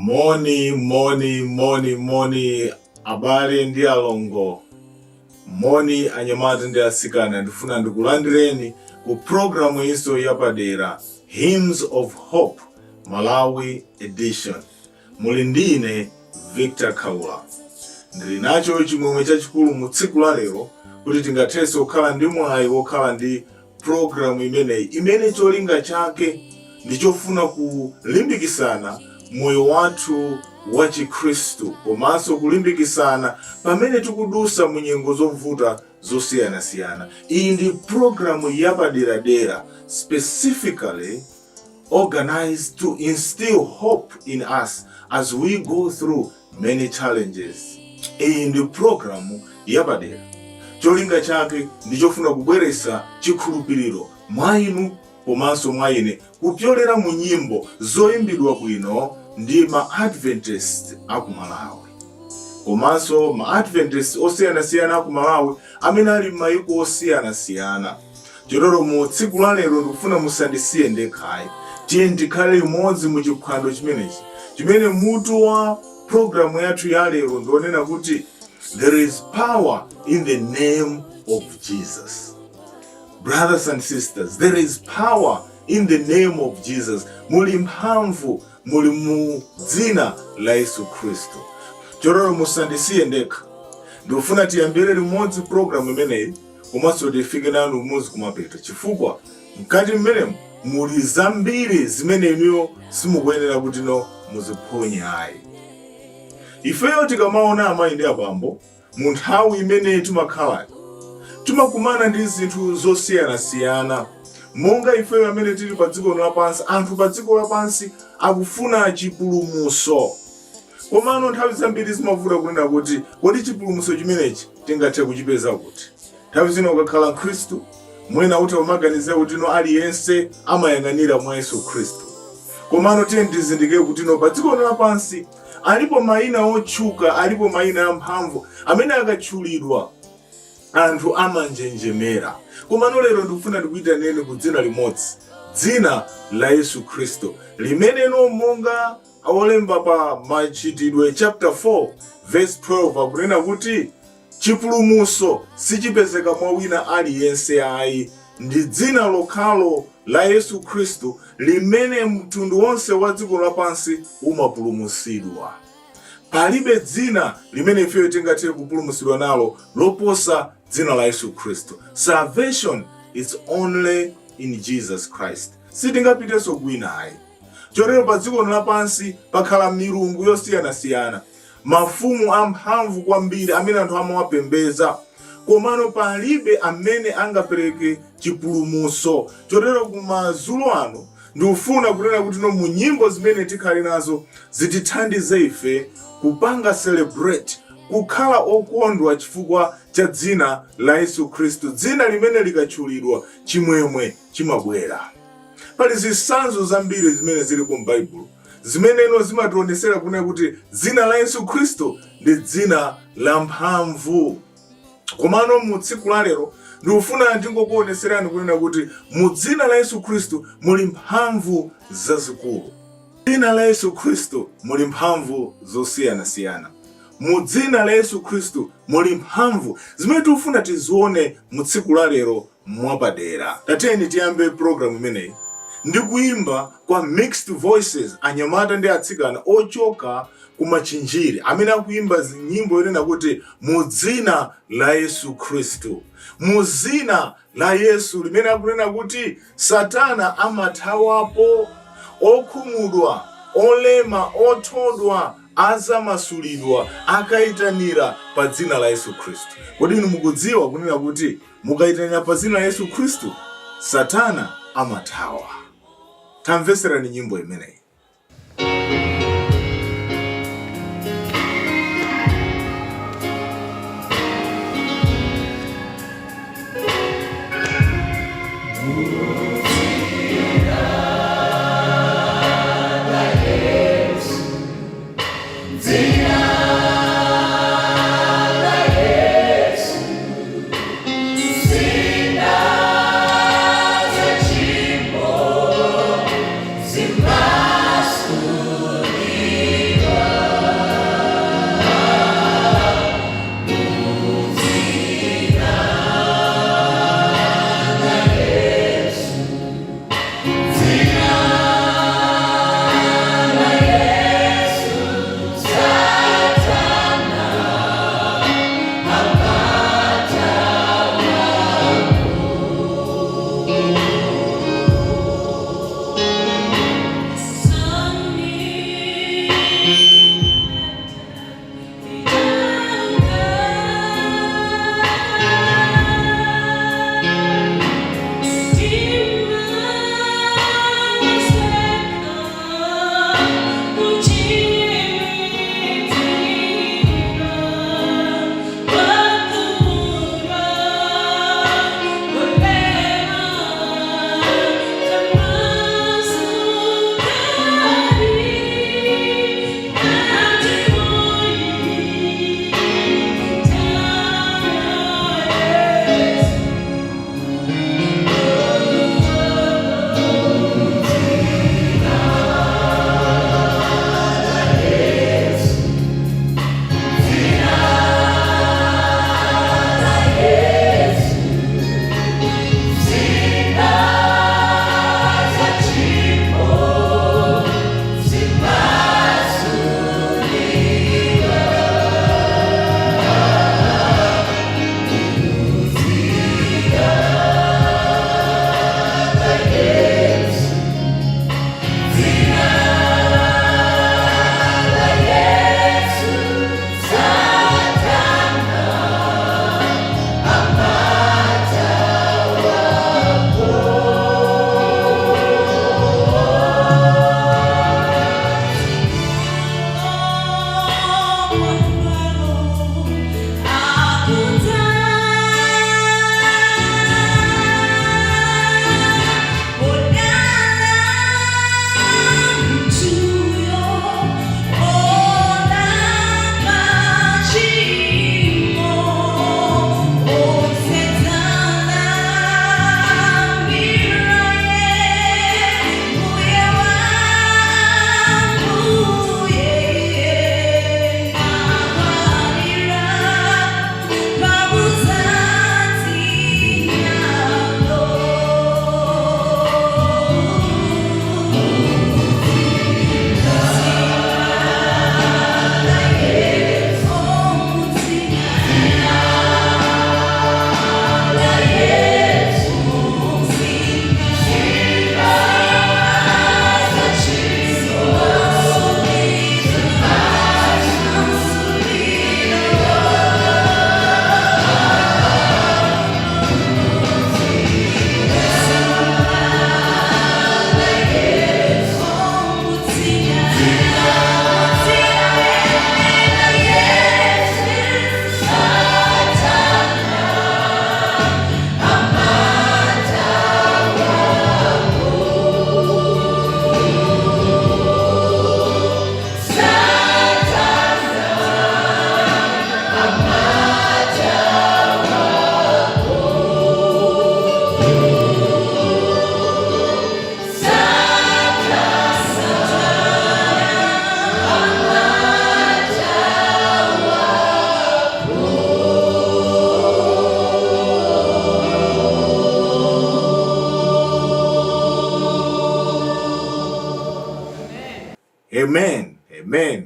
Moni, moni, moni, moni, abale ndi alongo. Moni anyamata ndi asikana, ndifuna ndikulandireni ku programu inso yapadera, Hymns of Hope Malawi Edition. Muli ndine Victor Khaula. Ndili nacho chimwemwe chachikulu mu tsiku la lero kuti tingathenso kukhala ndi mwayi wokhala ndi programu imeneyi, imene cholinga chake ndi chofuna kulimbikisana moyo wathu wa Chikhristu komanso kulimbikisana pamene tikudusa mu nyengo zovuta zosiyanasiyana. Iyi ndi programu yapaderadera, specifically organized to instill hope in us as we go through many challenges. Iyi ndi programu yapadera, cholinga chake ndi chofuna kubweretsa chikhulupiriro mwa inu komanso mwa ine kupyolera mu nyimbo zoyimbidwa bwino ndi ma Adventist aku Malawi komanso ma Adventist osiyanasiyana aku Malawi amene ali m'mayiko osiyanasiyana. Chotero mu tsiku la lero ndikufuna musandisiye ndekhayi. Tiye tikhale limodzi mu chiphwando chimenechi, chimene mutu wa programu yathu ya lero ndionena kuti "There is power in the name of Jesus." Brothers and sisters, there is power in the name of Jesus. Muli mphamvu, muli mu dzina la Yesu Khristu. Chotero musandisiye ndekha. Ndikufuna tiyambire limodzi programu imeneyi komanso tifike nanu limodzi kumapeto, chifukwa mkati mmenemu muli zambiri zimene inuyo simukuyenera kuti no muziphonye ayi. Ifeyo tikamaona amayi ndi abambo, mu nthawi imene timakhalayo timakumana ndi zinthu zosiyanasiyana. Monga ifeyo amene tili pa dziko lapansi, anthu pa dziko lapansi akufuna chipulumutso, komano nthawi zambiri zimavuta kunena kuti kodi chipulumutso chimenechi tingathe kuchipeza kuti? Nthawi zina ukakhala Mkhristu, mwina utha kumaganizira kuti no, aliyense amayang'anira mwa Yesu Khristu. Komano tiye tizindikire kuti no, pa dziko lapansi alipo mayina otchuka, alipo mayina amphamvu amene akatchulidwa anthu amanjenjemera. Komano lero ndikufuna ndikuyitaneni ku dzina limodzi, dzina la Yesu Khristu, limeneno monga olemba pa Machitidwe chapter 4 verse 12 akunena kuti chipulumutso sichipezeka mwa wina aliyense ayi, ndi dzina lokhalo la Yesu Khristu limene mtundu wonse wa dziko lapansi umapulumutsidwa. Palibe dzina limene ifeyo tingathe kupulumutsidwa nalo loposa dzina la Yesu Khristu. Salvation is only in Jesus Christ. Sitingapitenso kwina ayi. Chotero pa dziko lapansi pakhala milungu yosiyanasiyana, mafumu amphamvu kwambiri amene anthu amawapembedza, komano palibe amene angapereke chipulumutso. Chotero kumadzulo ano ndikufuna kunena kuti no, mu nyimbo zimene tikhale nazo zitithandize ife kupanga celebrate, kukhala okondwa chifukwa cha dzina la Yesu Khristu, dzina limene likatchulidwa chimwemwe chimabwera. Pali zitsanzo zambiri zimene zilipo m'Baibulo zimeneno zimationesera kunena kuti dzina la Yesu Khristu ndi dzina la mphamvu. Komano mu tsiku la lero ndikufuna ndingokuoneserani kunena kuti mu dzina la Yesu Khristu muli mphamvu zazikulu. Dzina la Yesu Khristu muli mphamvu zosiyanasiyana. Mu dzina la Yesu Khristu muli mphamvu zimene tikufuna tizione mu tsiku la lero mwapadera. Tatiyeni tiyambe programu imeneyi ndi kuyimba kwa Mixed Voices, anyamata ndi atsikana ochoka ku Machinjiri amene akuyimba nyimbo yonena kuti "Mu dzina la Yesu Khristu", mu dzina la Yesu limene akunena kuti Satana amathawapo, okhumudwa, olema, othodwa azamasulidwa akayitanira pa dzina la Yesu Khristu. Kodi inu mukudziwa kunena kuti mukayitanira pa dzina la Yesu Khristu Satana amathawa? Tamveserani nyimbo imeneyi.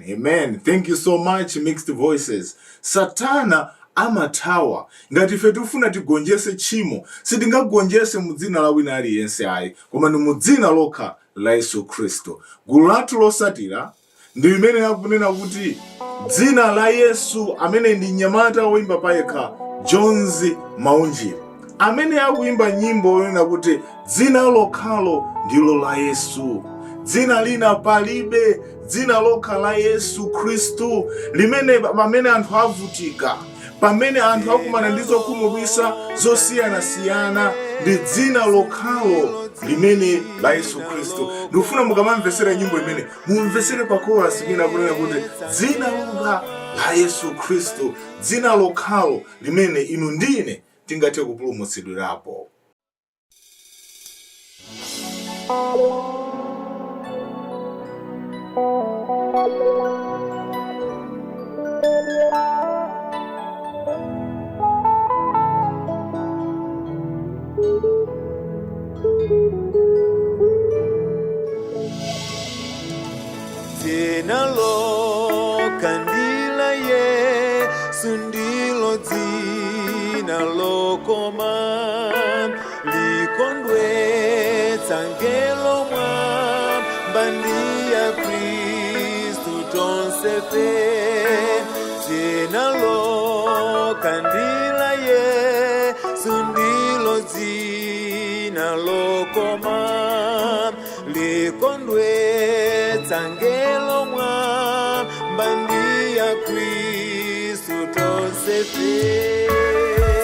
Amen. Thank you so much, Mixed Voices. Satana amathawa. Ngati ife tikufuna tigonjese tchimo, sitingagonjese mu dzina la wina aliyense ayi, koma ndi mu dzina lokha la Yesu Khristu. Gulu lathu losatira ndi limene akunena kuti dzina la Yesu, amene ndi mnyamata woimba payekha Jones Maunjiri, amene akuimba nyimbo yonena kuti dzina lokhalo ndilo la Yesu, dzina lina palibe, dzina lokha la Yesu Khristu, limene pamene anthu avutika, pamene anthu akumana ndi zokhumudwitsa zosiyanasiyana, ndi dzina lokhalo limene la Yesu Khristu. Ndikufuna mukamamvesera nyimbo imene, mumvesere pa chorus imene akunena kuti dzina lokha la Yesu Khristu, dzina lokhalo limene inu ndine tingathe kupulumutsidwirapo. Dzina lokha ndi la Yesu ndilo dzina lokoma, likondwetsa ngelo mwamba ndi akhristu tonsefe. Dzina lokha ndi la Yesu ndilo dzina lokoma, likondwetsa ngelo mwamba ndi akhristu tonsefe.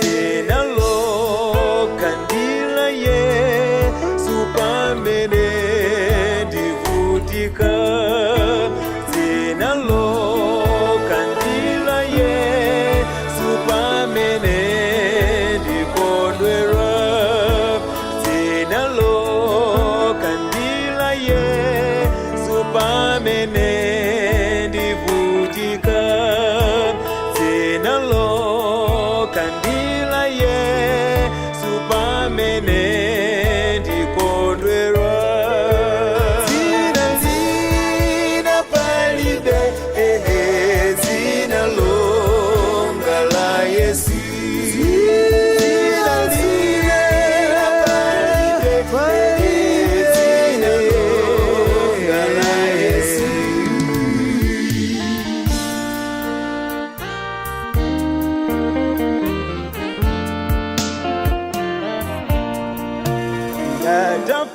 Dzina lokha ndi la Yesu pamene ndivutika, dzina lokha ndi la Yesu pamene ndikondwera, dzina lokha ndi la Yesu pamene ndivutika, dzina lokha ndi la Yesu pamene ndikondwera. Dzina, dzina palibe, dzina longa la Yesu. Dzina, dzina palibe, dzina longa la Yesu.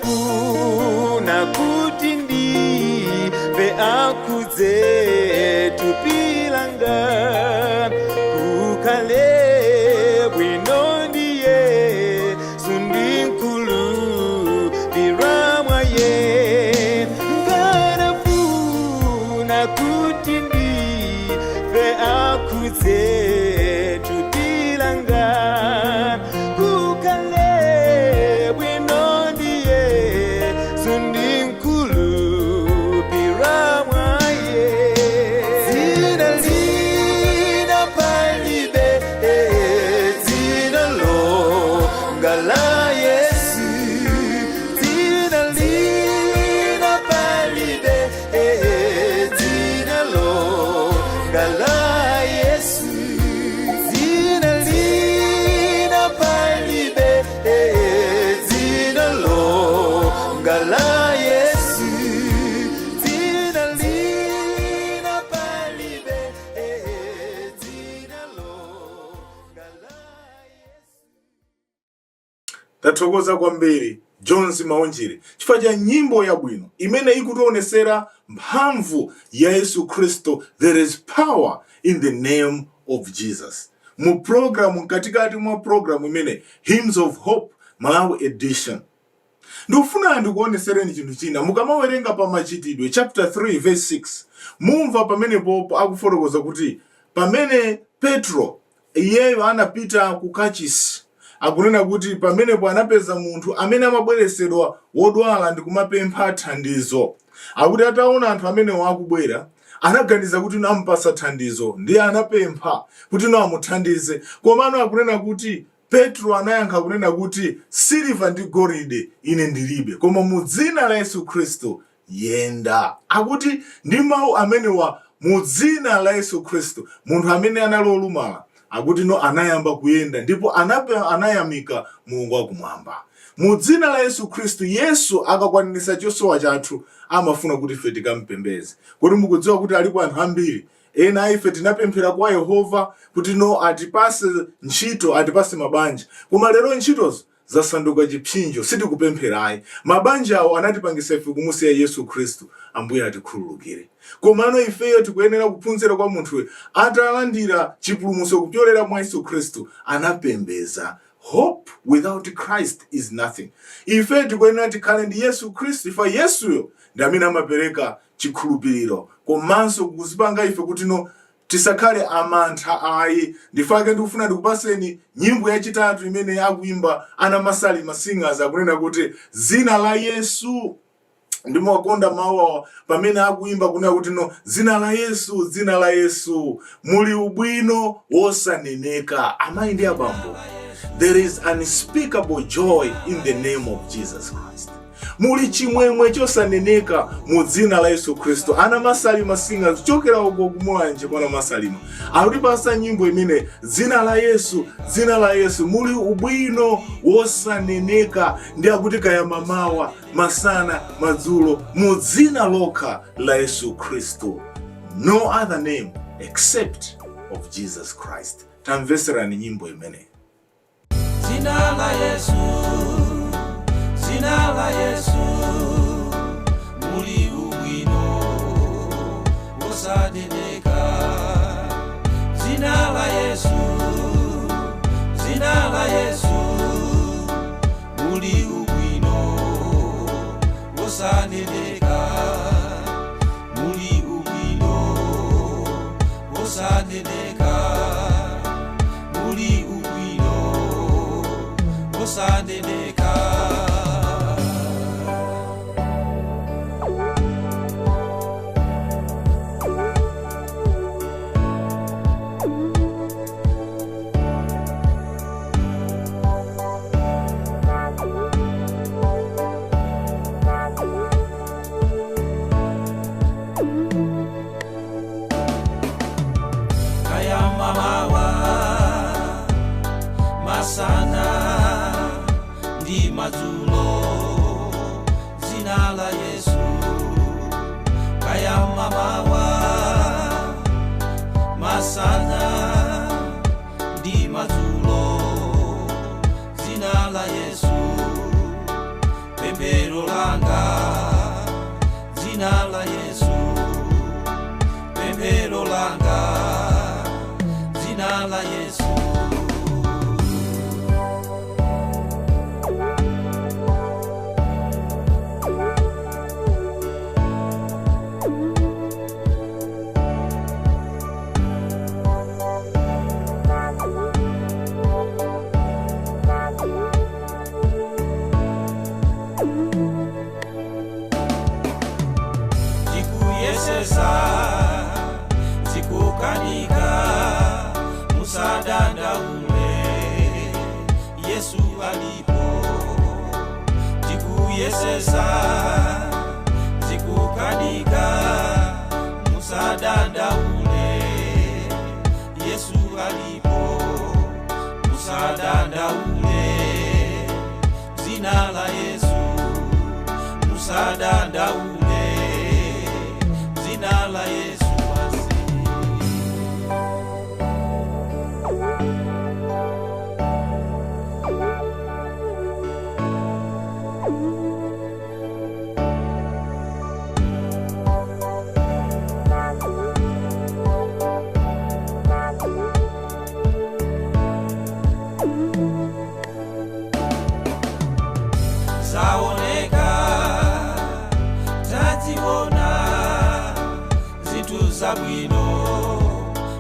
Ngatafuna kuti ndife akhudze thupi langa, kukhale bwino ndi Yesu ndinkhulupira mwa ye. Ngatafuna kuti ndife akhudze thupi langa, kukhale bwino ndi Yesu ndinkhulupira mwa ye. Dzina lina palibe, dzina longa la Yesu. Dzina lina palibe, dzina longa la Yesu. Dzina lina palibe, dzina longa la Yesu. Dzina lina palibe, dzina longa la Yesu. Tathokoza kwambiri Jones Maunjire chifukwa cha nyimbo yabwino imene ikutionesera mphamvu ya Yesu Khristu. There is power in the name of Jesus. Mu program, mkatikati mwa program imene Hymns of Hope Malawi Edition, ndikufuna ndikuonesereni chinthu china. Mukamawerenga pa Machitidwe chapter 3 verse 6, mumva pamenepopo akufotokoza kuti pamene Petro iyeyo anapita ku kachisi, akunena kuti pamenepo anapeza munthu amene amabweresedwa wodwala ndi kumapempha thandizo. Akuti ataona anthu amenewo akubwera, anaganiza kuti namupasa thandizo, ndiye anapempha kuti no amuthandize. Komano akunena kuti Petro anayankha kunena kuti, "Siliva ndi golide ine ndilibe, koma mu dzina la Yesu Khristu yenda." Akuti ndi mawu amenewa Mu dzina la Yesu Khristu, munthu amene anali olumala akuti no anayamba kuyenda ndipo anayamika Mulungu wakumwamba. Mu dzina la Yesu Khristu, Yesu akakwanitsa chosowa chathu amafuna kuti ife tikampembeze. Kodi mukudziwa kuti alipo anthu ambiri, ena a ife tinapemphera kwa Yehova kuti no atipase ntchito, atipase mabanja, koma lero ntchitozo zasanduka chipsinjo, sitikupempherayi. Mabanja awo anatipangisa ife kumusiya Yesu Khristu. Ambuye atikhululukire. Komano ifeyo tikuyenera kuphunzira kwa munthuyo. Atalandira chipulumutso kupyolera mwa Yesu Khristu, anapembeza. Hope without Christ is nothing. Ife tikuyenera tikhale ndi Yesu Khristu. Ifa Yesuyo ndi amene amapereka chikhulupiriro komanso kuzipanga ife kuti no tisakhale amantha ayi. Ndifake ndikufuna ndikupaseni nyimbo yachitatu imene akuimba ana Masalima Singers, akunena kuti "Zina la Yesu". Ndimakonda mawu awa pamene akuimba kunena kuti no, "Zina la Yesu, dzina la Yesu, muli ubwino wosaneneka." Amayi ndi abambo, there is unspeakable joy in the name of Jesus Christ. Muli chimwemwe chosaneneka mu dzina la Yesu Khristu. Ana Masalima Singers kuchokera uko kuMulanje kwa Masalima akutipasa nyimbo imene, "Dzina la Yesu, dzina la Yesu, muli ubwino wosaneneka." Ndi akuti kaya mamawa, masana, madzulo, mu dzina lokha la Yesu Khristu. No other name except of Jesus Christ. Tamveserani nyimbo imeneyi. Zina la Yesu, zina la Yesu, muli ubwino wosaneneka. Zina la Yesu, zina la Yesu, muli ubwino wosaneneka. Muli ubwino wosaneneka. Muli ubwino wosaneneka. Kaya mamawa, masana ndi madzulo, zina la Yesu. Kaya mamawa, masana ndi madzulo, zina la Yesu. Pemphero langa, zina la Yesu. Pemphero langa, zina la Yesu. Tikuyesesa, zikukanika, musadandaule, Yesu alipo. Tikuyesesa, zikukanika, musadandaule, Yesu alipo. Musadandaule, zina la Yesu. Musadandaule, zina la Yesu basi. Zaoneka, taziona, zinthu zabwino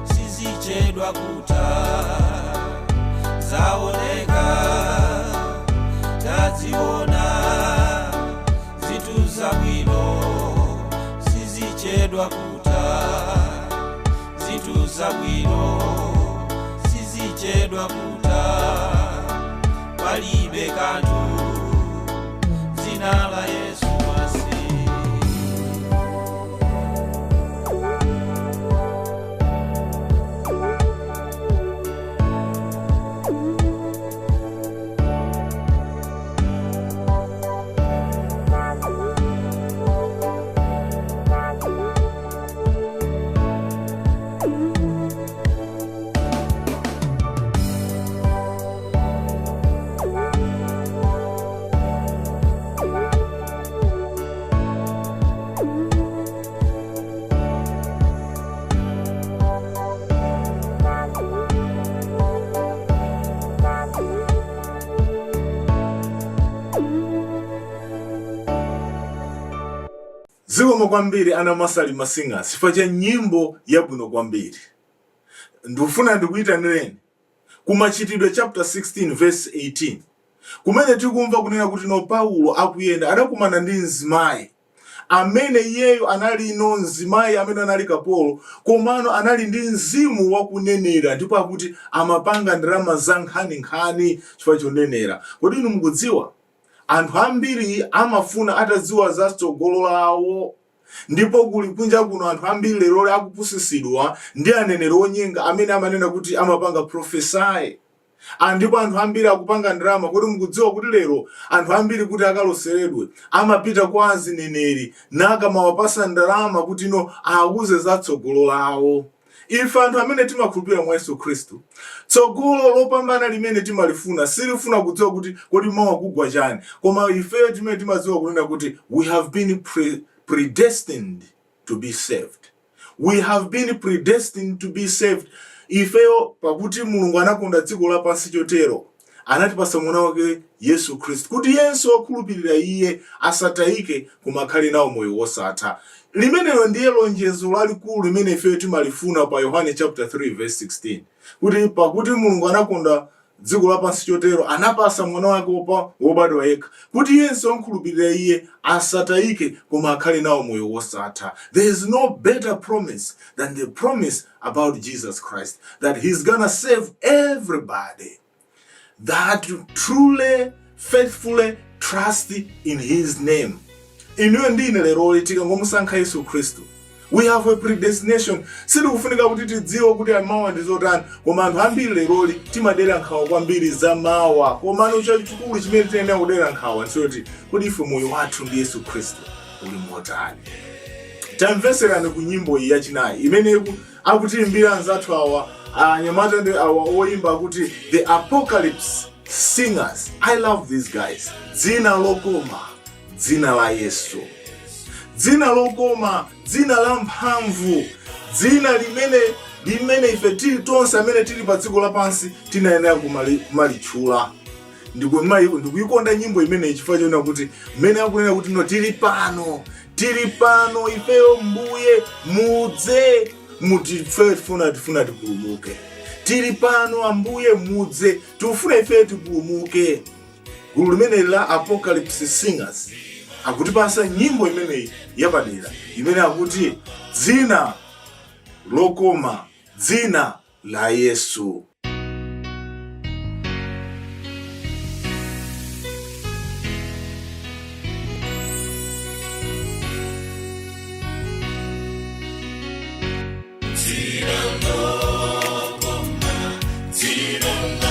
sizichedwa kutha. Zaoneka, taziona, zinthu zabwino sizichedwa kutha. Zinthu zabwino sizichedwa kutha. Palibe kanthu, zina la Yesu basi. Zikomo kwambiri ana Masalima Singers chifukwa cha nyimbo yabwino kwambiri. Ndikufuna ndikuyitanireni ku Machitidwe chapter 16 verse 18, kumene tikumva kunena kuti no, Paulo akuyenda adakumana ndi mzimayi amene iyeyo anali no mzimayi amene anali kapolo, komano anali ndi mzimu wakunenera, ndipo akuti amapanga ndalama za nkhaninkhani chifukwa chonenera. Kodi inu mukudziwa, anthu ambiri amafuna atadziwa za tsogolo lawo, ndipo kuli kunja kuno anthu ambiri lero akupusisidwa ndi aneneri onyenga amene amanena kuti amapanga prophesy. Ndipo anthu ambiri akupanga ndalama. Kodi mukudziwa kuti lero anthu ambiri kuti akaloseredwe amapita kwa azineneri nakamawapasa ndalama kuti no awuze za tsogolo lawo? Ife anthu amene timakhulupirira mwa Yesu Khristu, tsogolo lopambana limene timalifuna silifuna kudziwa kuti kodi mawa kugwa chani, koma ifeyo timene timadziwa kunena kuti we have been predestined to be saved. We have been predestined to be saved. Ifeyo, pakuti Mulungu anakonda dziko lapansi chotero, anatipasa mwana wake Yesu Khristu, kuti yense wokhulupirira iye asatayike koma akhale nawo moyo wosatha. Limenelo ndiye lonjezo lalikulu limene ifeyo timalifuna pa Yohane chapter 3 verse 16, kuti pakuti Mulungu anakonda dziko lapansi chotero, anapasa mwana wake wobadwa yekha, kuti yense womkhulupirira iye asatayike koma akhale nawo moyo wosatha. There is no better promise than the promise about Jesus Christ, that he's gonna save everybody that truly, faithfully trust in his name. Inuyo ndine leroli tikangomusankha Yesu Khristu, we have a predestination. Sitikufunika kuti tidziwe kuti mawa ndi zotani, koma anthu ambiri leroli timadera nkhawa kwambiri za mawa. Komano chachikulu chimene tiyenera kudera nkhawa nchoti kuti ife moyo wathu ndi Yesu Khristu uli motani? Tamveserani ku nyimbo iyi yachinayi imene akutiimbira anzathu awa, anyamata ndi awa oyimba akuti The Apocalypse Singers. I love these guys. Dzina lokoma, dzina la Yesu, dzina lokoma, dzina la mphamvu, dzina limene ife tili tonse amene tili pa dziko lapansi tinayenera kumalitchula. Ndikuyikonda nyimbo imeneyi chifukwa choona kuti mmene akunena kuti no, tili pano, tili pano ifeyo, Mbuye, mudze mutife, tifuna tipulumuke. Tili pano, Ambuye, mudze, tikufuna ifeyo tipulumuke. Gulu limeneli la Apocalypse Singers akutipasa nyimbo imeneyi yapadera imene akuti Dzina Lokoma, Dzina la Yesu. Dzina lokoma, dzina la.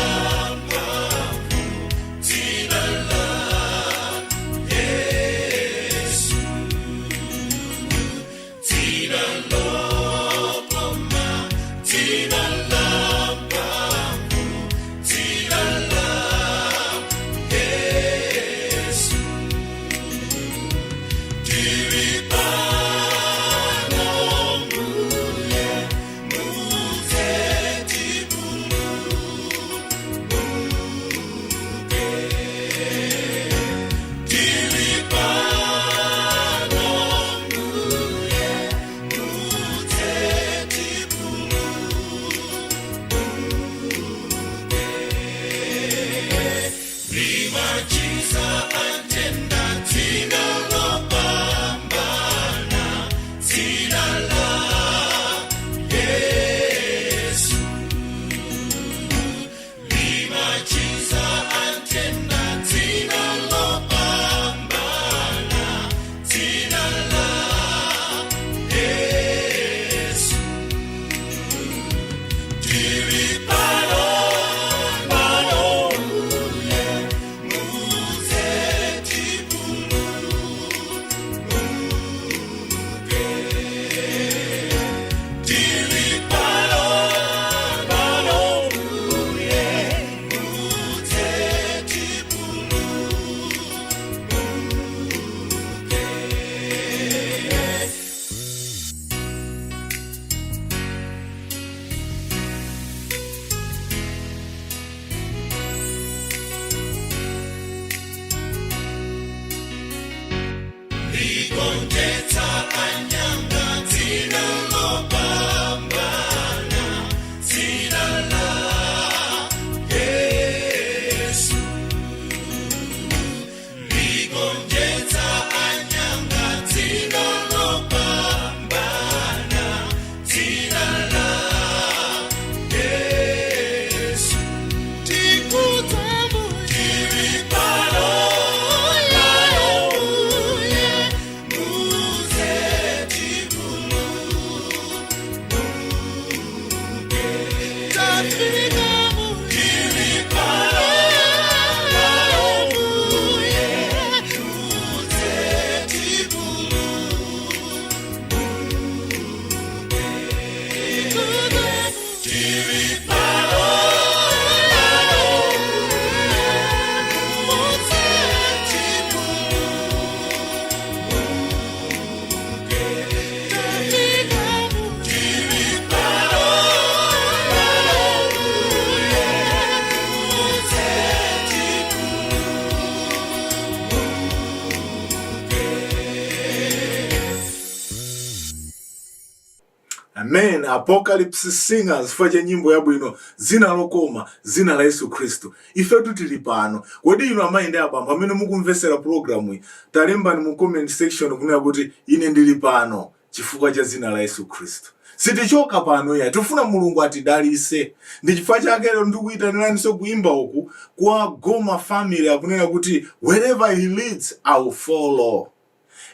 Amen. Apocalypse Singers, chifukwa cha nyimbo yabwino, zina lokoma, zina la Yesu Khristu. Ifetu tili pano. Kodi inu amayi ndi abambo amene mukumvesera programu iyi, talembani mu comment section kunena kuti ine ndili pano chifukwa cha zina la Yesu Khristu. Sitichoka pano ya, tifuna Mulungu atidalise. Ndi chifukwa chake lero ndikuyitaniraninso kuimba uku kwa Goma Family, akunena kuti wherever he leads I will follow.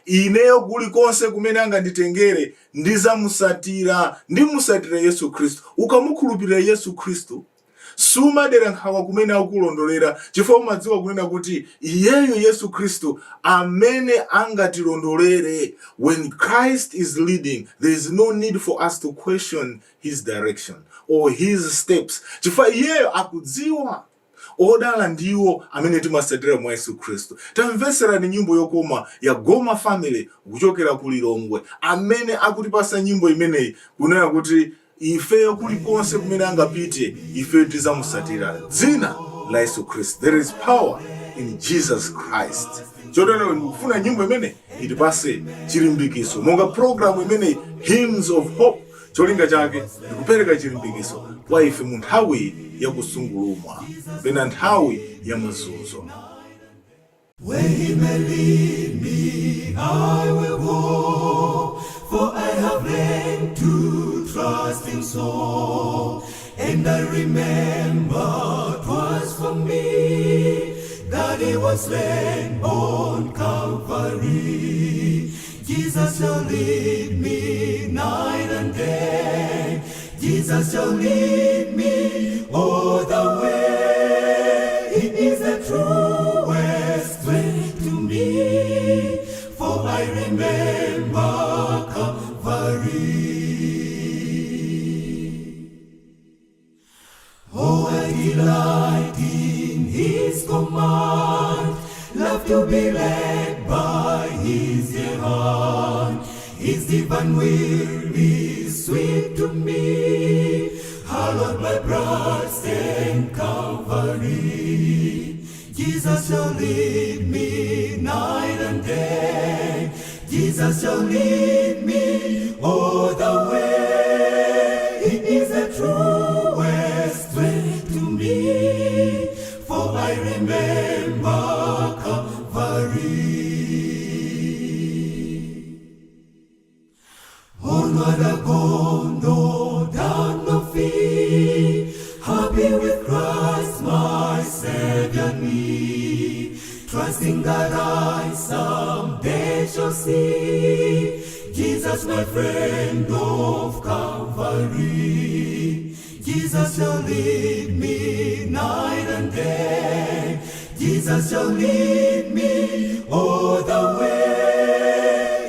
Ineyo kulikonse kumene anganditengere ndizamusatira, ndimusatira Yesu Khristu. Ukamukhulupirira Yesu Khristu, sumadera nkhawa kumene akulondolera, chifukwa umadziwa kunena kuti iyeyo Yesu Khristu amene angatilondolere. When Christ is leading, there is no need for us to question his direction or his steps, chifukwa iyeyo akudziwa. Odala ndiwo amene timasatira mwa Yesu Khristu. Tamveserani nyimbo yokoma ya Goma Family kuchokera ku Lilongwe, amene akutipasa nyimbo imeneyi kunena kuti ifeyo kulikonse kumene angapite ifeyo tizamusatira, dzina la Yesu Khristu. There is power in Jesus Christ. Chotero ndikufuna nyimbo imene itipase chilimbikiso, monga programu imeneyi Hymns of Hope, cholinga chake ndikupereka chilimbikiso kwa ife mu nthawi yakusungulumwa kapena nthawi ya mazunzo. Where he may lead me, I will go, for I have learned to trust him so. And I remember 'twas for me that he was slain on Calvary. Jesus shall lead me night and day. Jesus shall lead me all the way. He is the truest friend to me, for I remember Calvary. Oh, I delight in his command, love to be led by his dear hand. His divine will is sweet to me, hallowed by blood-stained Calvary. Jesus shall lead me night and day. Jesus shall lead me all the way. He is the truest friend to me, for I remember Calvary. Onward I go, no doubt, no fear, happy with Christ my Savior near, trusting that I someday shall see Jesus, my friend of Calvary. Jesus shall lead me night and day. Jesus shall lead me all the way.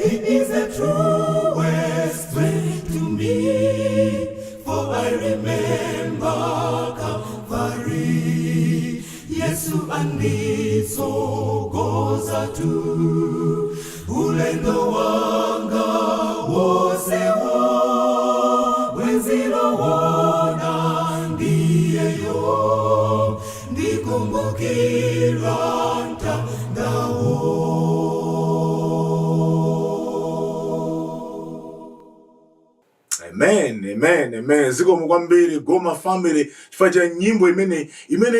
He is the truest friend to me, for I remember Calvary. Yesu anditsogoza tu, ulendo wanga wosewo, bwenzi loona ndiyeyo, ndikumbukira mtandawo. Amen, amen, amen. Zikomo kwambiri Goma Family chifukwa cha nyimbo imene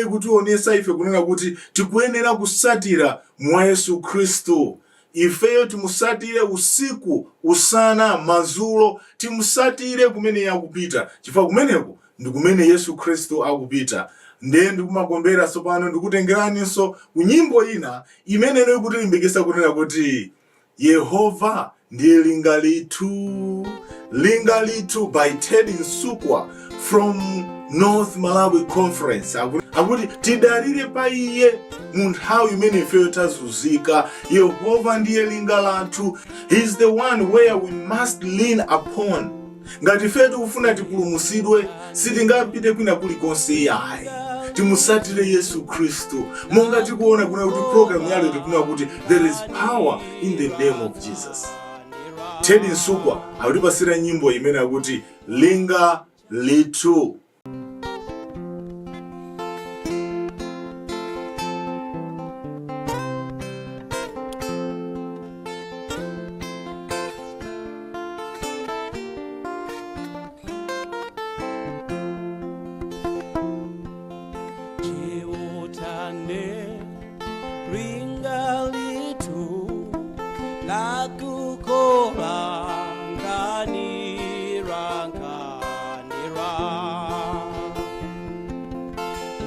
ikutionesa ife kunena kuti tikuyenera kusatira mwa Yesu Khristu. Ifeyo timusatire usiku, usana, madzulo, timusatire kumene iye akupita, chifukwa kumeneko ndi kumene Yesu Khristu akupita. Ndiye ndikumakondwera tsopano ndikutengeraninso ku nyimbo ina imene ikutilimbikitsa kunena kuti Yehova ndiye linga lithu, linga lithu, by Ted Nsukwa from North Malawi Conference. Akuti tidalire pa iye mu nthawi imene ifeyo tazunzika. Yehova ndiye linga lathu. He is the one where we must lean upon. Ngati ifeyo tikufuna tipulumutsidwe, sitingapite kwina kulikonse iyayi, timusatire Yesu Khristu, monga tikuona kuna kuti program yalero tikunena kuti there is power in the name of Jesus. Ted Nsukwa akutipasira nyimbo imene akuti Linga Lithu.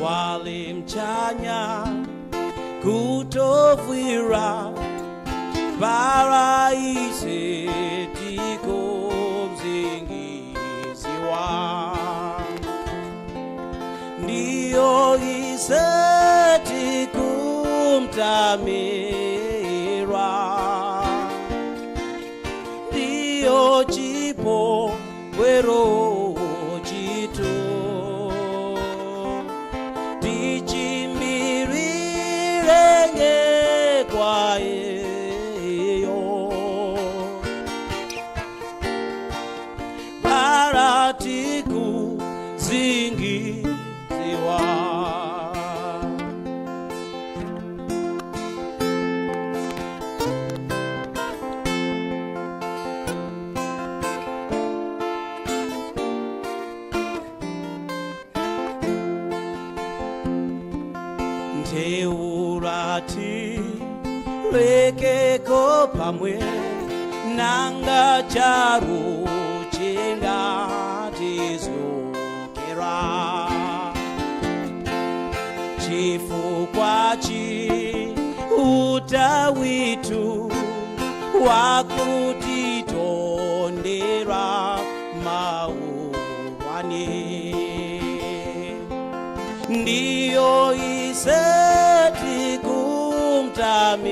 Walimchanya kutovwira paraise tikomzingiziwa ndiyo iseti kumtamirwa ndiyo chipo kwero chito tichimbirirenge kwaeyo paratiku zingiziwa. Nteurati rekeko pamwe nanga charo chingatizokera chifukwa chi utawitu wakutitondera mauwani ndiyo iseti kumtamira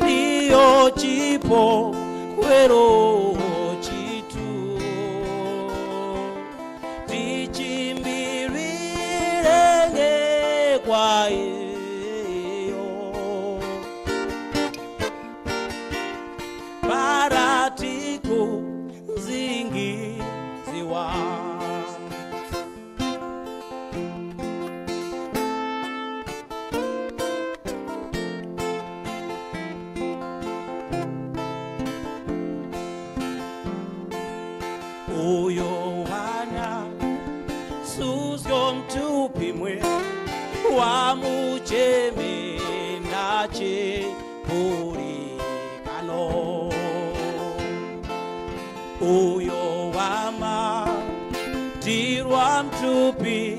ndiyo chipo kwero chitu tichimbirirenge kwaeyo paratiku zingiziwa. Uyo wana suzgo mtupimwe wamucheme nache purikano uyo wama dirwa mtupi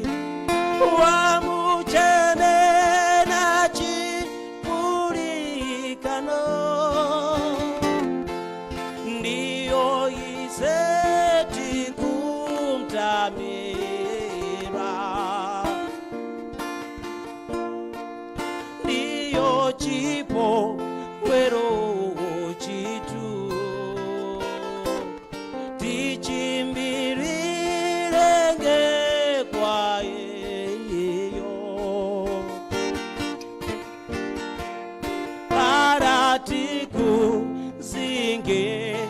wamucheme nachi purikano ndiyo iseti kumtamira ndiyo chipo kwero chitu tichimbirirenge kwaeyo paratiku zingeziwa.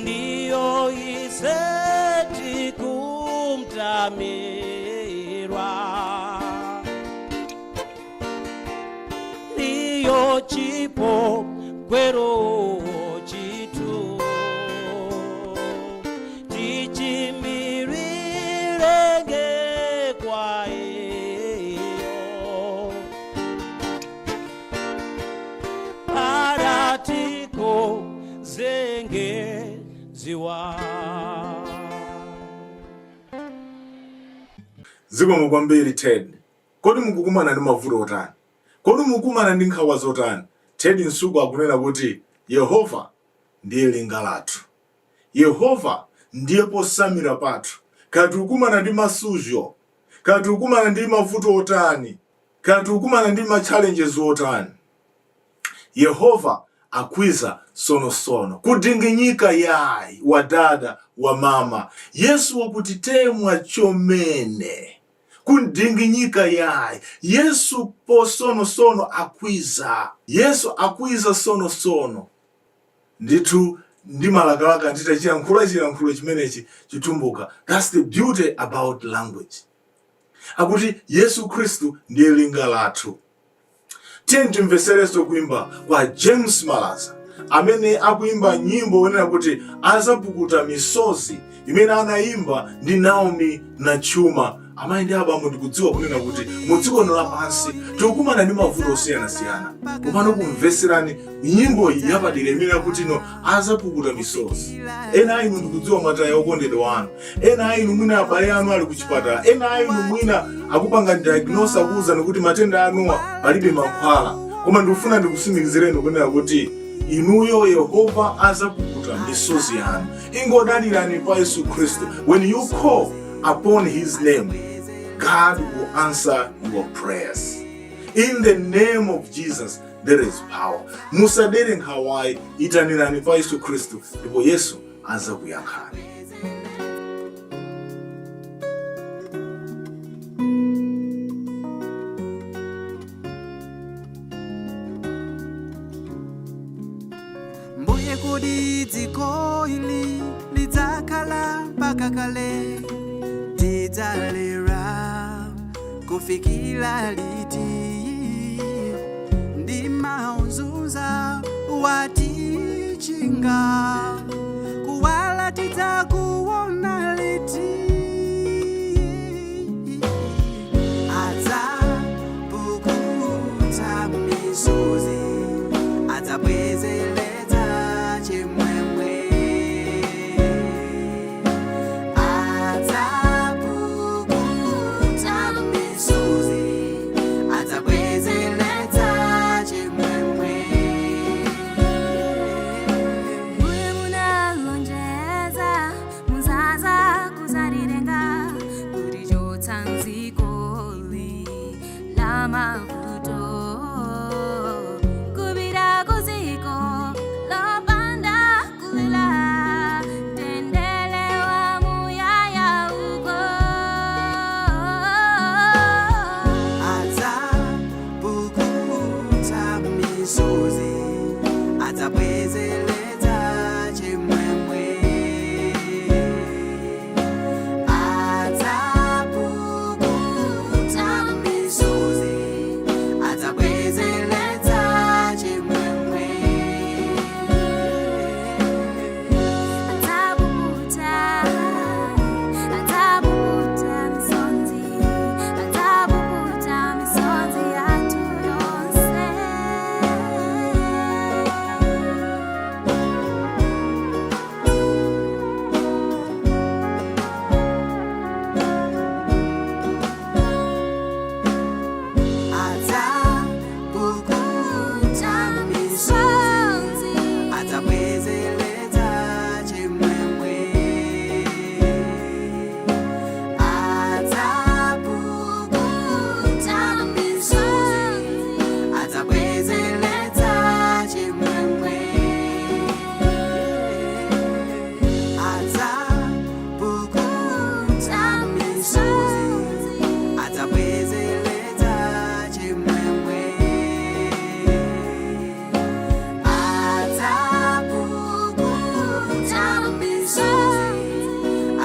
Ndiyo iseti kumtamirwa ndiyo chipo kwero chitu tichimbirirenge kwaeyo paratiko zengeziwa. Zikomo kwambiri Ted. Kodi mukukumana ndi mavuto otani? Kodi mukukumana ndi nkhawa zotani? Ted Msuku akunena kuti Yehova ndiye linga lathu. Yehova ndiye posamira pathu. Kaya tikukumana ndi masuzgo, kaya tikukumana ndi mavuto otani, kaya tikukumana ndi ma challenges otani, Yehova akwiza sonosono. Kudinginyika yayi wa dada wa mama. Yesu wakutitemwa chomene. Kudinginyika yayi. Yesu po sonosono akwiza. Yesu akwiza sonosono. Ndithu Ndimalakalaka nditachiyankhula chiyankhulo chimenechi, Chitumbuka. That's the beauty about language. Akuti Yesu Khristu ndiye linga lathu. Tiye timveserenso kuimba kwa James Malaza amene akuimba nyimbo yonena kuti "Azapukuta Misozi", imene anayimba ndi Naomi Nachuma. Amayi ndi abambo, ndikudziwa kunena kuti mu dziko lino lapansi tikukumana ndi mavuto osiyanasiyana, komano kumveserani nyimbo iyi yapadera imene akuti no "Azapukuta Misozi". Ena a inu ndikudziwa mwataya okondedwa anu, ena a inu mwina abale anu ali kuchipatala, ena a inu mwina akupanga diagnose, akuwuzani kuti matenda anuwa palibe mankhwala, koma ndikufuna ndikutsimikizireni kunena kuti inuyo Yehova azapukuta misozi yanu. Ingodalirani pa Yesu Khristu. When you call upon his name, God will answer your prayers. In the name of Jesus there is power. Musadere nkhawayi, itanirani pa Yesu Khristu ndipo Yesu azakuyankhani. Mbuye, kodi dziko ili lidzakhala mpaka kale? Tidzalira kufikira liti? Ndi mauzunza watichinga, kuwala tidzakuona liti? Adzapukuta misozi, adzabwezeretsa chimwemwe. Adzapukuta misozi, adzabwezeretsa chimwemwe. Mbuye, munalonjeza mudzaza kudzatilenga kutichotsa mdzikoli la mavuto, kupita kuziko lopanda kulila, mtendere wa muyaya uko. Adzapukuta misozi, adzabwezeretsa chimwemwe. Adzapukuta misozi, adzabwezeretsa chimwemwe. Adzapukuta, adzapukuta misonzi, adzapukuta misonzi yathu yonse. Adzapukuta misozi, adzabwezeretsa chimwemwe. Adzapukuta misozi, adzabwezeretsa chimwemwe. Adzapukuta misozi, adzabwezeretsa chimwemwe. Adzapukuta misozi,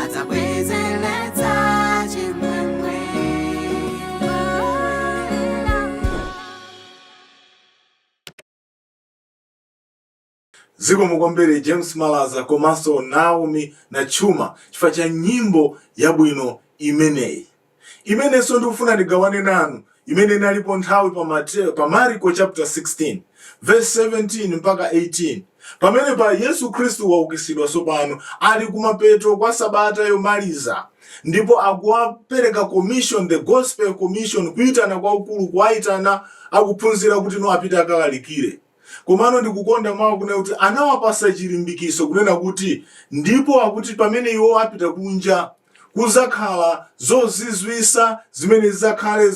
adzabwezeretsa chimwemwe. Zikomo kwambiri, James Malaza komanso Naomi Nachuma, chifukwa cha nyimbo yabwino imeneyi, imenenso ndikufuna ndigawane nanu, imene inalipo nthawi pa Mateo, pa Mariko chapter 16 verse 17 mpaka 18, pamene pa Yesu Khristu waukitsidwa tsopano, ali kumapeto kwa sabata yomaliza, ndipo akuwapereka commission, the gospel commission, kuyitana kwaukulu, kuwayitana akuphunzira kuti no apite akalalikire. Komano ndikukonda mawu kunena kuti anawapasa chilimbikiso, kunena kuti ndipo akuti pamene iwo apita kunja kuzakhala zozizwisa zimene zizakhale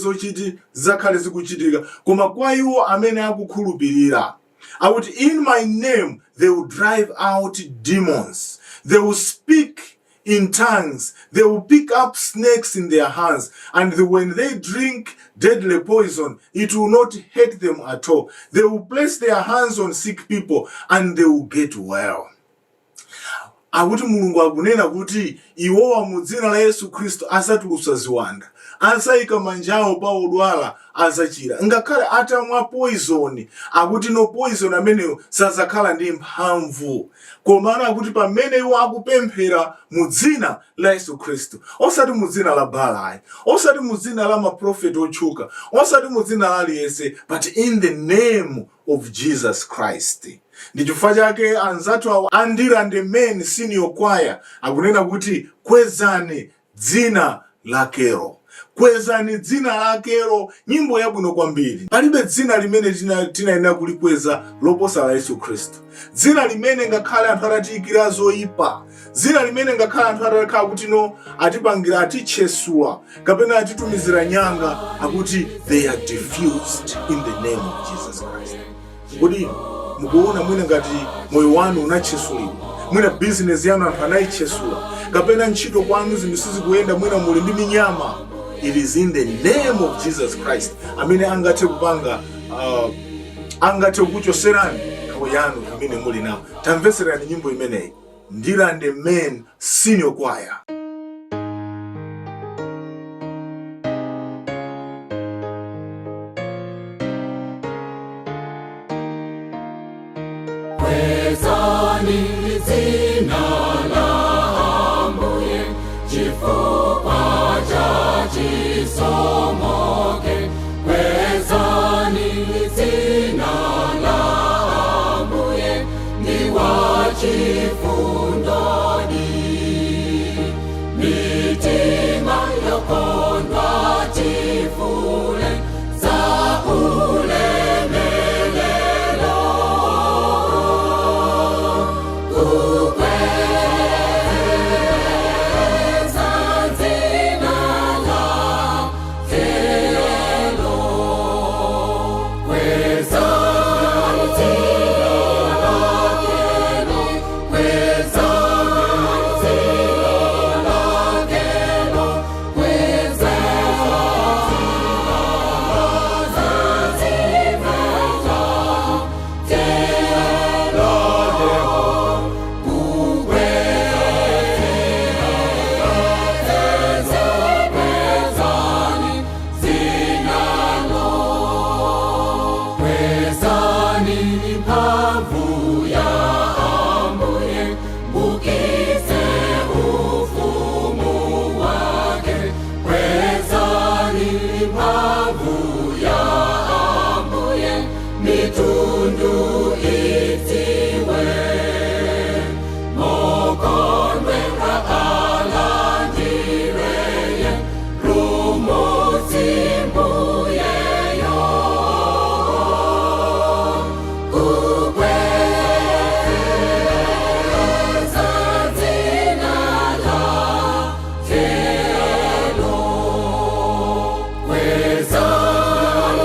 zikuchitika, koma kwa iwo amene akukhulupirira. Akuti, "In my name they will drive out demons, they will speak in tongues, they will pick up snakes in their hands, and when they drink deadly poison, it will not hurt them at all. They will place their hands on sick people and they will get well." Akuti Mulungu akunena kuti iwowa mu dzina la Yesu Khristu azatulutsa ziwanda, azayika manja awo pa odwala azachira, ngakhale atamwa poison, akuti no, poison ameneyo sazakhala ndi mphamvu. Komano akuti pamene iwo akupemphera mu dzina la Yesu Khristu, osati mu dzina la Baala, osati mu dzina la maprofeti otchuka, osati mu dzina la aliyense, but in the name of Jesus Christ. Ndi chifukwa chake anzathu awo a Ndirande Men Senior Choir akunena kuti, "Kwezani dzina lakelo, kwezani dzina lakelo." Nyimbo yabwino kwambiri. Palibe dzina limene tinayenera kulikweza loposa la Yesu Khristu, dzina limene ngakhale anthu atatiyikira zoyipa, dzina limene ngakhale anthu atakhala kuti no, atipangira, atitchesula kapena atitumizira nyanga, akuti they are diffused in the name of Jesus Christ. Kodi mukuona mwina ngati moyo wanu unatchesulidwa, mwina bizinesi yanu anthu anayitchesula, kapena ntchito kwanu zinthu sizikuyenda, mwina muli ndi minyama? It is in the name of Jesus Christ amene angathe kupanga angathe kukuchoserani nkhawa yanu imene muli nawo. Tamveserani nyimbo imeneyi, Ndirande Men Senior Choir. Kwezani dzina la Ambuye, chifukwa cha chisomoke. Kwezani dzina la Ambuye, ndi wachifundoni. Mitima yokondwa tifule za ulemelelo. Kukweza dzina lakelo. Kweza dzina lakelo. Kweza dzina lakelo. Kweza dzina lakelo. Kwezani dzinalo, kwezani mphamvu ya Ambuye, mukise ufumu wake. Kwezani mphamvu ya Ambuye, mitundu idziwe. Mokondwera alandireye, Mpulumutsi Mbuyeyo. Kukweza dzina lakelo. Kweza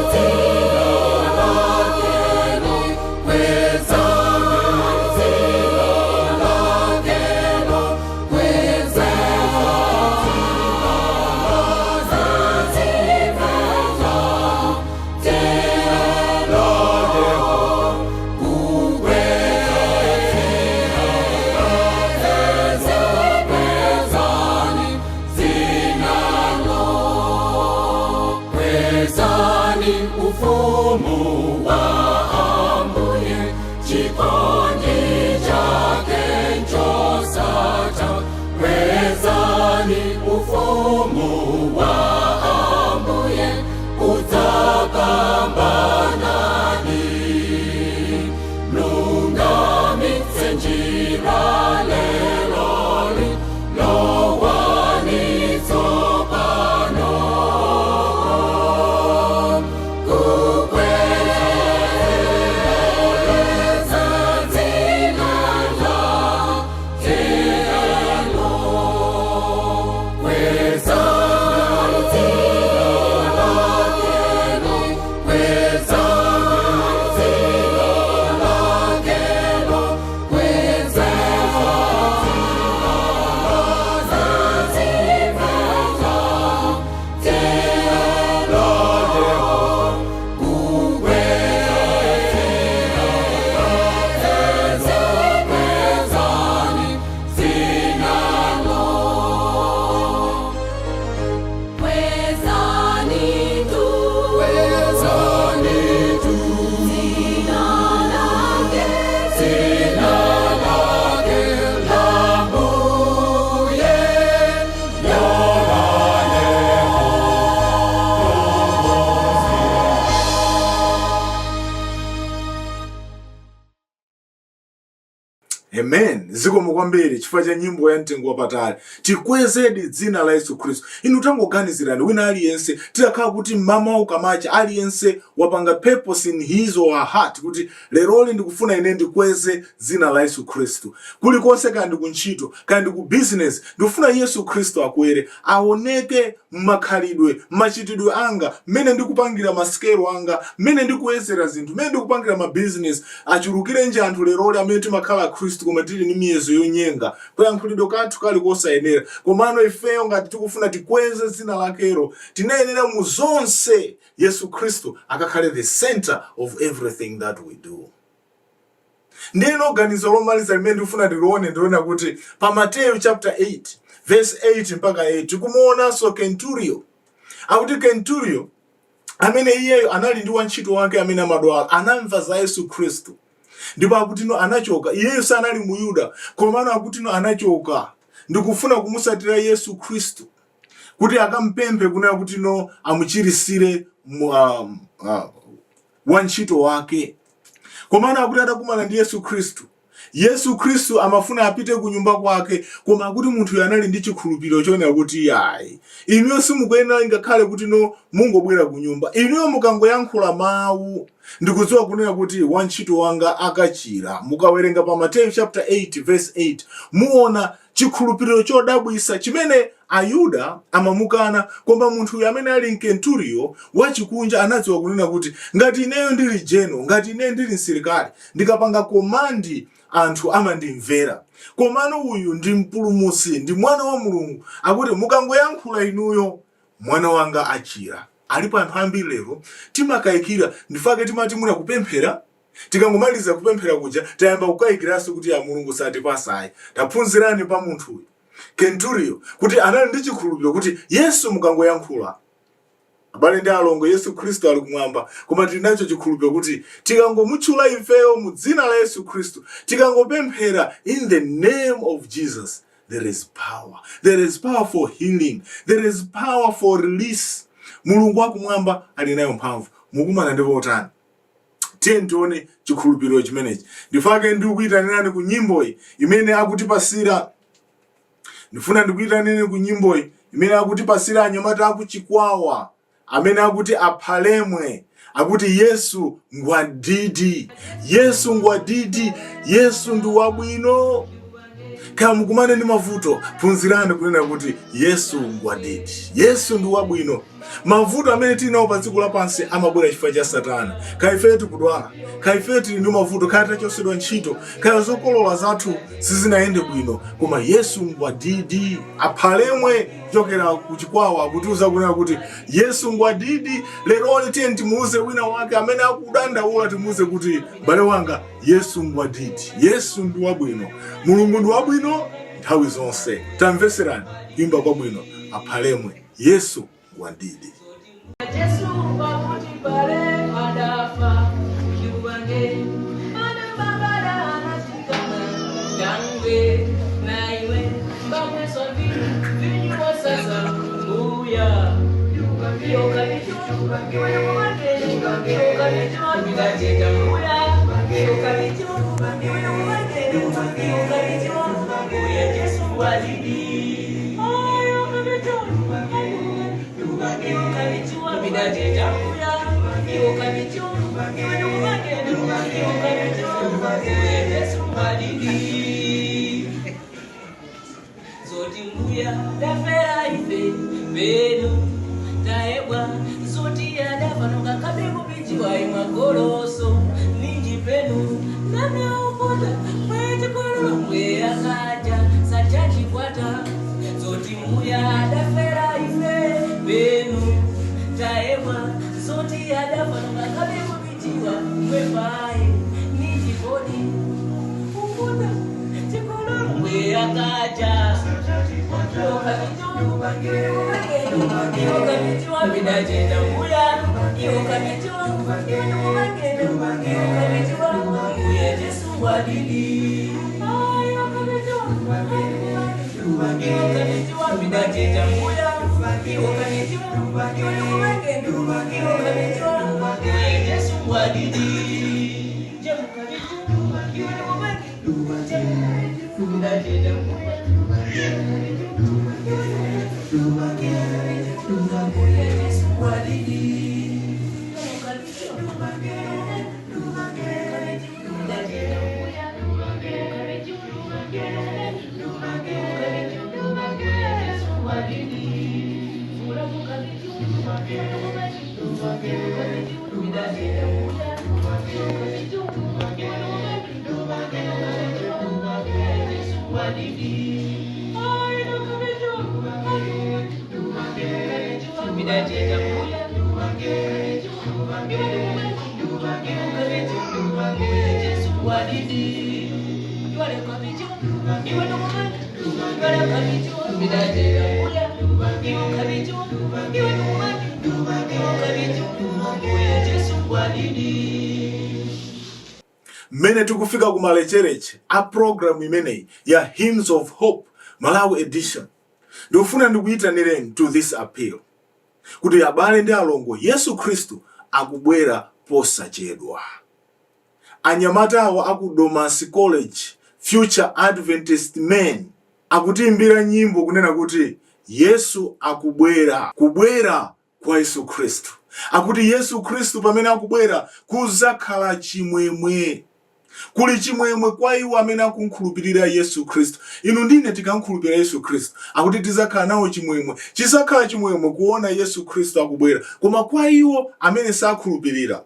dzina lakelo. Kweza dzina lakelo. Kweza dzina lakelo. Kwezani dzinalo, kwezani ufumu wa Ambuye, chikondi chake nchosatha. Kwezani ufumu wa Ambuye, udzapambanani. Mlungamitse njira leloli, lowani tsopano. Kukweza dzina lakelo. Kweza Amen. Zikomo kwambiri chifukwa cha nyimbo ya mtengo wapatali. Tikwezedi dzina la Yesu Khristu. Inu tangoganizirani, wina aliyense titakhala kuti mmawa ukamacha aliyense wapanga purpose in his or her heart kuti leroli ndikufuna ine ndikweze dzina la Yesu Khristu kulikonse, kaya ndi kuntchito, kaya ndi ku business, ndikufuna Yesu Khristu akwere, aoneke mmakhalidwe, machitidwe anga, mmene ndikupangira masikelo anga, mmene ndikuyezera zinthu, mmene ndikupangira mabizinesi. Achulukirenji anthu leroli amene timakhala Khristu koma tili ndi miyezo yonyenga, kuyankhulidwe kathu kali kosayenera. Komano ifeyo ngati tikufuna tikweze dzina lakelo, tinayenera mu zonse Yesu Khristu akakhale the center of everything that we do. Ndiyeno ganizo lomaliza limene ndikufuna ndilione ndiona kuti pa Mateyu chapter 8 verse 8 mpaka 8 tikumuonanso Kenturio. Akuti Kenturio amene iyeyo anali ndi wantchito wake amene amadwala, anamva za Yesu Khristu ndipo akutino anachoka. Iyeyo sanali Muyuda, komano akutino anachoka ndikufuna kumusatira Yesu Khristu kuti akampemphe kunena kuti no amuchirisire wantchito wake. Komano akuti atakumana ndi Yesu Khristu, Yesu Khristu amafuna apite ku nyumba kwake, koma akuti munthuyo anali ndi chikhulupiriro chonena kuti ayi, inuyo simukuyenera ngakhale kuti no mungobwera ku nyumba, inuyo mukangoyankhula mawu ndikudziwa kunena kuti wantchito wanga akachira. Mukawerenga pa Mateyu chapter 8 verse 8 muona chikhulupiriro chodabwisa chimene Ayuda amamukana, koma munthuyo amene ali mkenturiyo wachikunja anadziwa kunena kuti ngati ineyo ndili general, ngati ineyo ndili msilikali, ndikapanga command anthu amandimvera, komano uyu ndi mpulumutsi, ndi mwana wa Mulungu, akuti mukangoyankhula inuyo mwana wanga achira. Alipo anthu ambiri lero timakayikira, ndifake timati muna kupemphera, tikangomaliza kupemphera kuja tayamba kukayikiranso kuti ya Mulungu satipasayi. Taphunzirani pa munthuyu Kenturio kuti anali ndi chikhulupiriro kuti Yesu mukangoyankhula. Abale ndi alongo, Yesu Khristu ali kumwamba, koma tili nacho chikhulupiriro kuti tikangomutchula ifeyo mu dzina la Yesu Khristu, tikangopemphera in the name of Jesus, there is power. There is power for healing, there is power for release. Mulungu wakumwamba ali nayo mphamvu. Mukumana ndi potani? Tiye tione chikhulupiriro chimenechi. Ndifake ndikuyitanirani ku nyimboyi imene akutipasira, ndifuna ndikuyitanireni ku nyimboyi imene akutipasira anyamata akuchikwawa amene akuti aphalemwe, akuti Yesu ngwadidi, Yesu ngwadidi, Yesu ndi wabwino. Kaya mukumane ndi mavuto, phunzirani kunena kuti Yesu ngwadidi, Yesu ndi wabwino. Mavuto amene tili nawo pa dziko lapansi amabwera chifukwa cha Satana. Kaya ifeyo tikudwala, kaya ifeyo tili ndi mavuto, kaya tachosedwa ntchito, kaya zokolola zathu sizinayende bwino, koma Yesu ngwadidi. Aphalemwe kuchokera kuchikwawa akutiuza kunena kuti Yesu ngwadidi. Leroli tiye timuuze wina wake amene akudandaula, timuuze kuti m'bale wanga, Yesu ngwadidi, Yesu ndi wabwino, Mulungu ndi wabwino nthawi zonse. Tamveserani kuimba kwabwino, aphalemwe, Yesu ngwadidi. Jesu pakuti pale adafa ndikupange ana mabada anatikana ngangwe naiwe mbamweso vinyu wasasa mbuya Zoti mbuya dafera ife penu taebwa, zoti yadafanoka kabe kupichiwa imwagoloso ninji penu nanaupota mwechikololo mweyakaja sachachikwata. Zoti mbuya dafera ife penu taebwa, zoti yadafanoka kabe kupichiwa mwepaye ninji kodi upota chikololo mweyakaja. Mmene tikufika kumalechereche a programu imeneyi ya Hymns of Hope Malawi Edition, ndikufuna ndikuyitanireni to this appeal kuti, abale ndi alongo, Yesu Khristu akubwera posachedwa. Anyamata awo aku Domasi College, Future Adventist Men, akutiimbira nyimbo kunena kuti Yesu akubwera. Kubwera kwa Yesu Khristu, akuti Yesu Khristu pamene akubwera kuzakhala chimwemwe. Kuli chimwemwe kwa iwo amene akunkhulupirira Yesu Khristu. Inu ndine tikankhulupirira Yesu Khristu, akuti tizakhala nawo chimwemwe. Chizakhala chimwemwe kuona Yesu Khristu akubwera. Koma kwa iwo amene sakhulupirira,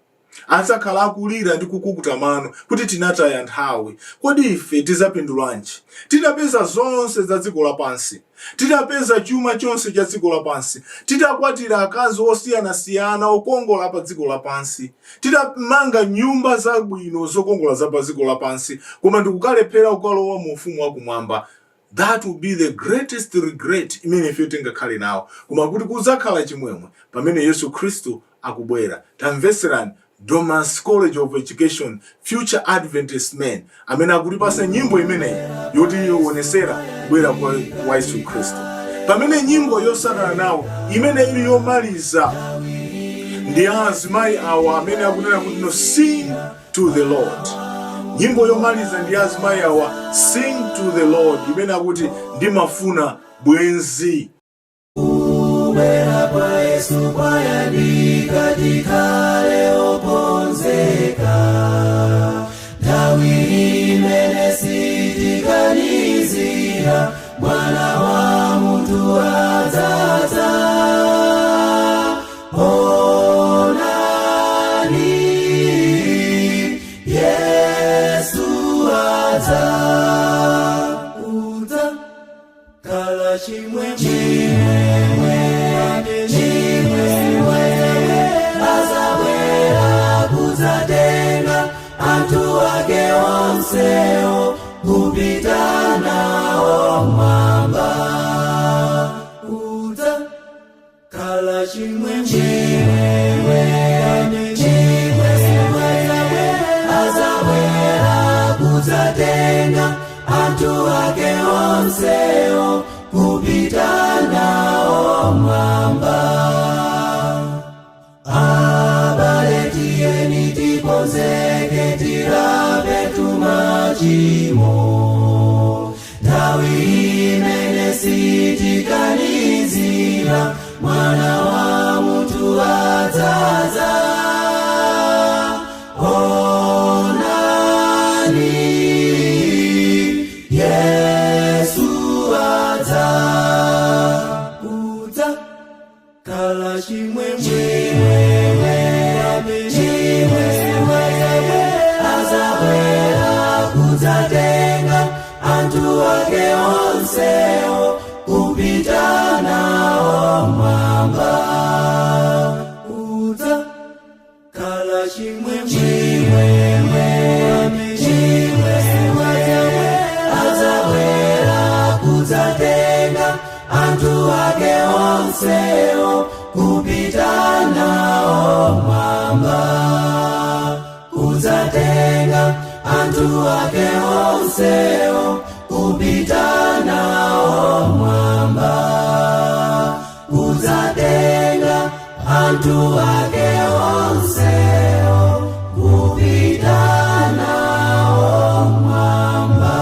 adzakhala akulira ndi kukukuta mano kuti tinataya nthawi. Kodi ife tizapindulanji titapeza zonse za dziko lapansi, titapeza chuma chonse cha dziko lapansi, titakwatira akazi osiyanasiyana okongola pa dziko lapansi, titamanga nyumba zabwino zokongola za pa dziko lapansi, koma ndikukalephera kukalowa mu ufumu wakumwamba? That will be the greatest regret imene ife tingakhale nawo. Koma kuti kudzakhala chimwemwe pamene Yesu Khristu akubwera. Tamveserani Domasi College of Education, Future Adventist Men, amene akutipasa nyimbo imeneyi yoti ionesera kubwera kwa Yesu Khristu, pamene nyimbo yosatana nawo imene ili yomaliza ndi a azimayi awa amene akunena kuti, no, "Sing to the Lord". Nyimbo yomaliza ndi azimayi awa, "Sing to the Lord", imene akuti ndimafuna bwenzi. Kubwera kwa Yesu kwayandika, tikhale okonzeka. Nthawi imene sitikanizira, Mwana wa munthu adzadza. Onani, Yesu adza. Kudza khala chimwemwe, chimwemwe, chimwemwe. Azabwera kudzatenga anthu ake onsewo kupita nawo mwamba. Kudza khala chimwemwe, chimwemwe, chimwemwe. Azabwera kudzatenga anthu ake onsewo kupita nawo mwamba. Abale, tiyeni tikonzeke, tirape tumachimo. Nthawi imene sitikanizira, Mwana wa munthu adzaza. Onani, Yesu adza. Kudza khala chimwemwe, chimwemwe, chimwemwe. Azabwera kudzatenga anthu ake onsewo kupita nawo mwamba. Kudza khala chimwemwe, chimwemwe, chimwemwe. Azabwera kudzatenga anthu ake onsewo kupita nawo mwamba. Kudzatenga anthu ake onsewo kupita nawo mwamba. Kudzatenga anthu ake onsewo kupita nawo mwamba.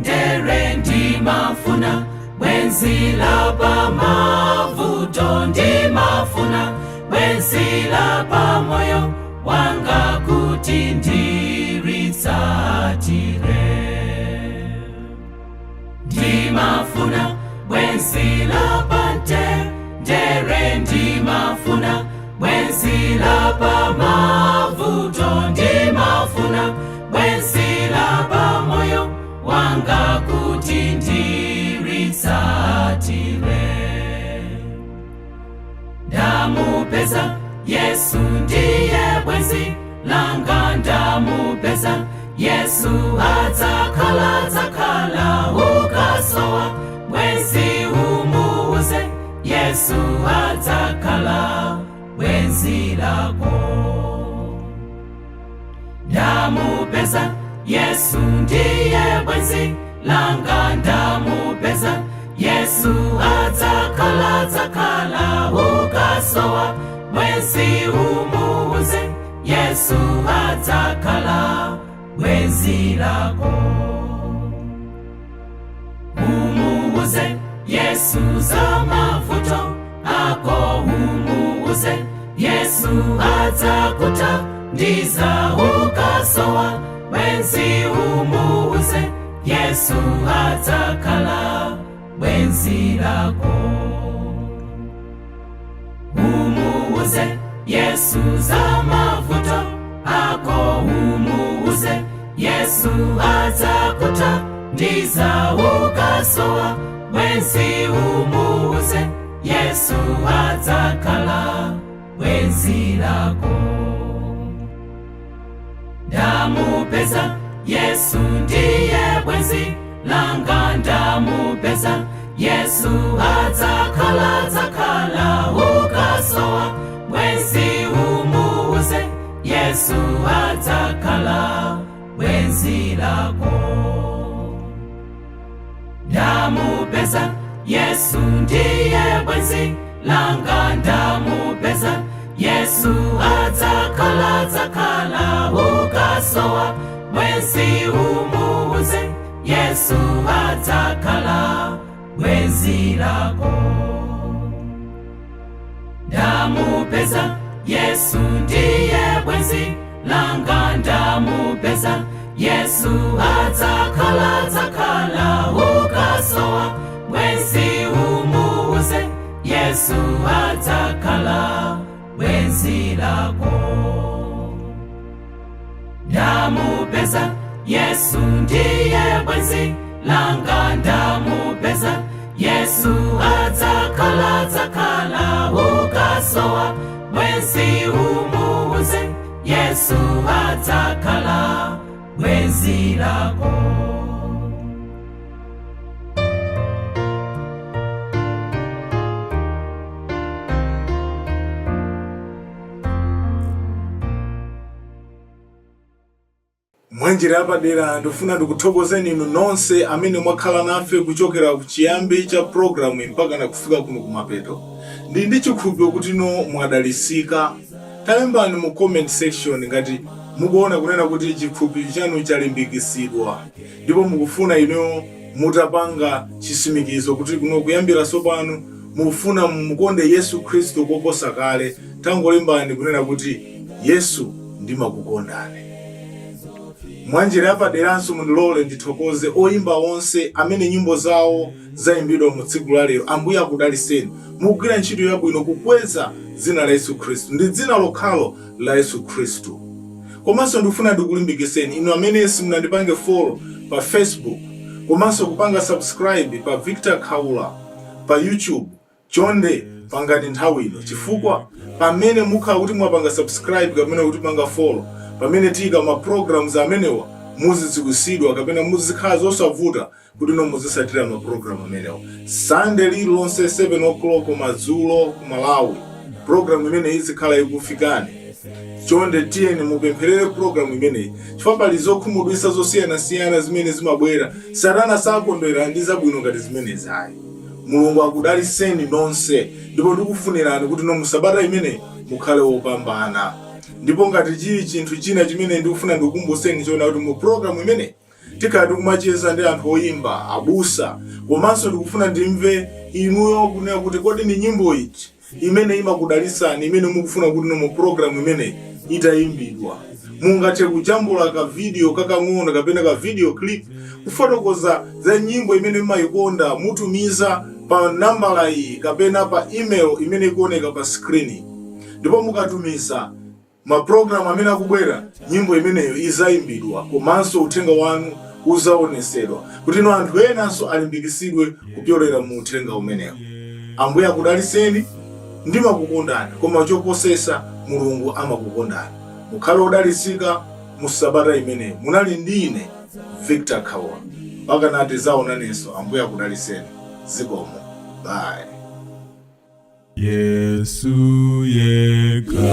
ndere ndimafuna bwenzi la pamavuto ndimafuna bwenzi la pamoyo wanga kuti ndiritsatire ndimafuna bwenzi la pante ndere ndimafuna bwenzi la pamavuto ndimafuna bwenzi la pamoyo wanga kuti ndiritsatire ndamupeza yesu ndiye bwenzi langa ndamupeza yesu adzakhala adzakhala ukasowa bwenzi umuuze yesu adzakhala bwenzi lako ndamupeza yesu ndiye bwenzi langa ndamupeza yesu adzakhala adzakhala ukasowa bwenzi umuuze yesu adzakhala bwenzi lako umuuze yesu za mavuto ako umuuze yesu adzakuta ndiza ukasowa bwenzi umuuze yesu adzakhala bwenzi lako umuuze yesu za mavuto ako umuuze yesu adzakuta ndiza ukasowa bwenzi umuuze yesu adzakhala bwenzi lako ndamupeza yesu ndiye bwenzi langa ndamupeza yesu adzakhala adzakhala ukasowa bwenzi umuuze yesu adzakhala bwenzi lako ndamupeza yesu ndiye bwenzi langa ndamupeza yesu adzakhala adzakhala ukasowa bwenzi umuuze yesu adzakhala bwenzi lako ndamupeza yesu ndiye bwenzi langa ndamupeza yesu adzakhala adzakhala ukasowa bwenzi umuuze yesu adzakhala bwenzi lako ndamupeza yesu ndiye bwenzi langa ndamupeza yesu adzakhala adzakhala ukasowa bwenzi umuuze yesu adzakhala bwenzi lako. Mwanjira yapadera ndifuna ndikuthokozeni inu nonse amene mwakhala nafe kuchokera kuchiyambi cha programu mpaka na kufika kuno kumapeto. Ndi ndi chikhulupiriro kuti ino mwadalisika. Talembani mu comment section ngati mukuona kunena kuti chikhulupiriro chanu chalimbikisidwa ndipo mukufuna inuyo mutapanga chisimikizo kuti kuno kuyambira tsopano mukufuna mumukonde Yesu Khristu koposa kale. Tangolembani kunena kuti Yesu ndimakukondani. Mwanjira yapaderanso mundilole ndithokoze oyimba onse amene nyimbo zawo zayimbidwa mu tsiku la lero. Ambuye akudaliseni, mukugwira ntchito yabwino kukweza dzina la Yesu Khristu ndi dzina lokhalo la Yesu Khristu. Komanso ndikufuna ndikulimbikiseni inu amene simunandipange follow pa Facebook komanso kupanga subscribe pa Victor Khaula pa YouTube, chonde pangani nthawi ino, chifukwa pamene mukhala kuti mwapanga subscribe kapena kuti panga follow, pamene tiyika ma programs amenewa muzidziwisidwa kapena muzikhala zosavuta kuti no muzisatira ma program amenewa. Sunday lililonse 7 o'clock madzulo ku Malawi program imeneyi izikhala ikufikani. Chonde tiyeni mupempherere program imeneyi, chifukwa pali zokhumudwitsa zosiyanasiyana zimene zimabwera. Satana sakondwera ndi zabwino ngati zimenezi ayi. Mulungu akudaliseni nonse ndipo ndikufunirani kuti no musabata imeneyi mukhale wopambana. Ndipo ngati chili chinthu china chimene ndikufuna ndikukumbuseni, choona kuti mu program imeneyi Tikhala tikumacheza ndi anthu oyimba, abusa, komanso ndikufuna ndimve inuyo kunena kuti kodi ni nyimbo iti imene imakudalisani, imene mukufuna kuti mu program imene itayimbidwa. Mungathe kujambula ka video kakang'ono kapena ka video clip kufotokoza za nyimbo imene mumayikonda. Mutumiza pa nambala iyi kapena pa email imene ikuoneka pa screen, ndipo mukatumiza, mapulogalamu amene akubwera nyimbo imeneyo izayimbidwa, komanso uthenga wanu uzaonesedwa kuti ino anthu enanso alimbikisidwe kupyolera mu uthenga umenewo. Ambuye akudaliseni. Ndimakukondani, koma choposesa Mulungu amakukondani. Mukhale odalisika mu sabata imeneyi. Munali ndine Victor Khawa, mpaka nati zaonanenso. Ambuye akudaliseni. Zikomo, bye. Yesu yekha.